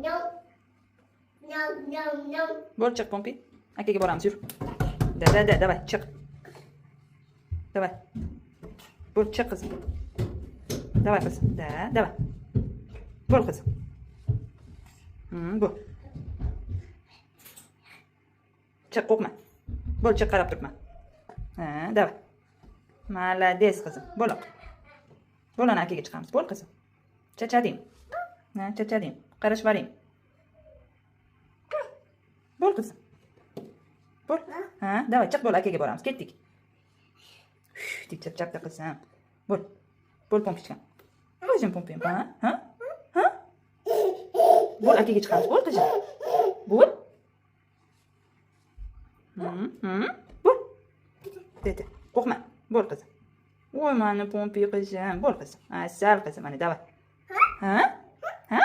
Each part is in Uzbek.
No. No, no, no. Bo'l, chiq, Pompi. Akaga boramiz, yur. Da, da, da, давай, chiq. Давай. Bo'l, chiq qizim. Давай qizim. Da, давай. Bo'l qizim. Bo'l. Chiq, qo'rqma. Bo'l, chiq, qarab turibman. Ha, давай. Молодец qizim. Bo'l. Bo'l, ana akaga chiqamiz. Bo'l qizim. Chachading. Ha, chachading. Qarash varing. Bo'l qizim. Bo'l. Ha, давай, chiq, bo'l, akaga boramiz. Ketdik. Deb chapchapdi qizim. Bo'l. Bo'l, pompichkam. O'zim pompim, ha? Ha? Ha? Bo'l, akaga chiqamiz. Bo'l qizim. Bo'l. Bo'l. Dedi. Qo'rqma. Bo'l qizim. Voy, mani pompi qizim. Bo'l qizim. Asal qizim, mana давай. Ha? Ha?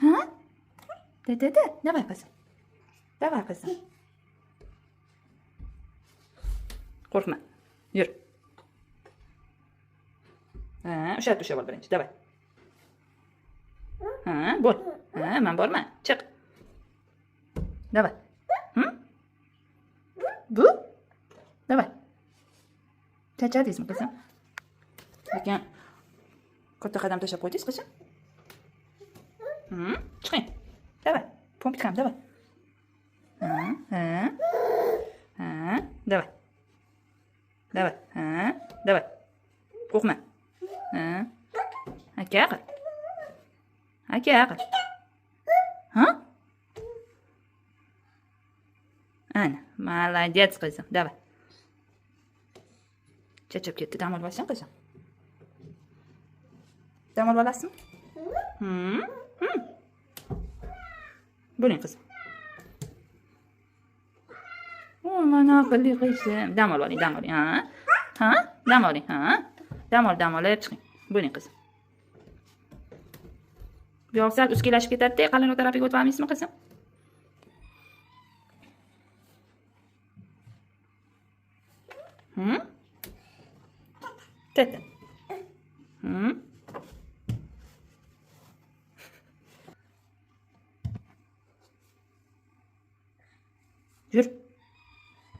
Ha? Da, da, da. Давай qizim. Давай qizim. Qo'rqma. Yur. Ha, o'sha yerda ushlab ol birinchi. Давай. Ha, bo'l. Ha, men borman. Chiq. Давай. Bu? Давай. Chachadingizmi qizim? Lekin katta qadam tashlab qo'ydingiz qizim. Chiqing. Давай. Pompichkam, давай. Ha, ha. Ha, давай. Давай. Ha, давай. Qo'rqma. Ha. Aka qil. Aka qil. Ha? Ana, молодец qizim. Давай. Chachab ketdi. Dam olib olsang qizim. Dam olib olasizmi? Bo'ling qizim. O, mana aqlli qizim. Dam olib oling, dam oling. Ha? Ha? Dam oling, ha? Dam ol, dam olib chiqing. Bo'ling qizim. Bu yoq sal uskilashib ketadi-da, qalinroq tarafiga o'tib olmaysizmi qizim? Teta. Yur.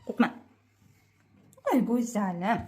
Qo'rqma. Voy, go'zalim.